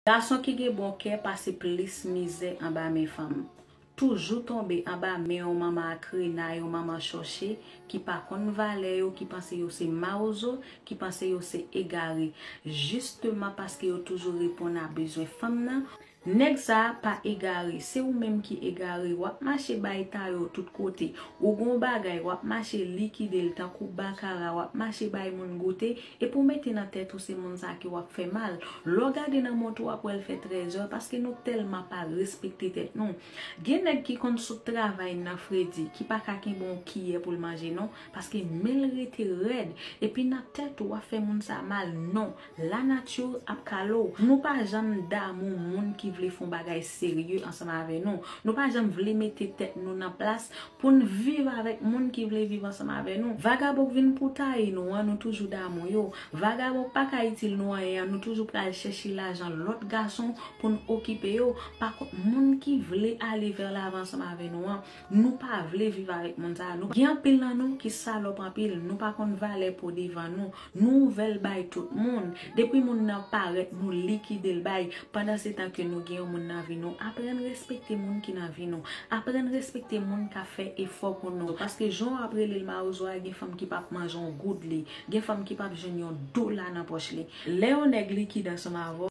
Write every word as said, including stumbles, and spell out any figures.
Gason ki gen bon kè pase plis mizè anba men fanm. Toujou tonbe anba men yon manman akrena, yon manman chòche, ki pa konn valè yo, ki panse yo se mawozo, ki panse yo se egare. Jisteman paske yo toujou reponn a bezwen fanm nan, nèg sa a pa egare, se ou menm ki egare. W ap mache bay ta yo tout kote. Ou gon bagay, w ap mache likide l tankou bakara, w ap mache bay moun goute, epi w mete nan tèt ou se moun sa ki w ap fè mal. Lè w gade nan mont ou, w ap wè l fè trèzè, paske nou tèlman pa respekte tèt nou. Gen nèg ki konn sot travay nan fredi, ki pa ka kenbe yon kiyè pou l manje non, paske men l rete rèd, epi nan tèt ou w ap fè moun sa mal. Non, lanati ap kale w. Nou pa janm damou moun ki vle fè yon bagay serye ansanm avè nou. Nou pa janm vle mete tèt nou nan plas pou n viv avèk moun ki vle viv ansanm avè nou. Vagabon k vin pou taye nou an, nou toujou damou yo. Vagabon k pa ka itil nou anyen an, nou toujou pral chèche lajan lòt gason pou n okipe yo. Pakont, moun ki vle ale vè lavan ansanm avè nou an, nou pa vle viv avèk moun sa a. Nou gen anpil nan nou ki salòp anpil, nou pa konn valè po devan nou. Nou ouvè l bay tout moun. Depi moun nan parèt, nou likide l bay. Pandan se tan ke nou gen yon moun nan vi nou, aprann respekte moun ki nan vi nou. Aprann respekte moun k ap fè efò pou nou. Paske jan w ap rele l mawozo a, gen fanm ki p ap manje yon goud li. Gen fanm ki p ap jwenn yon dola nan pòch li. Lè yon nèg likid ansanm avè w,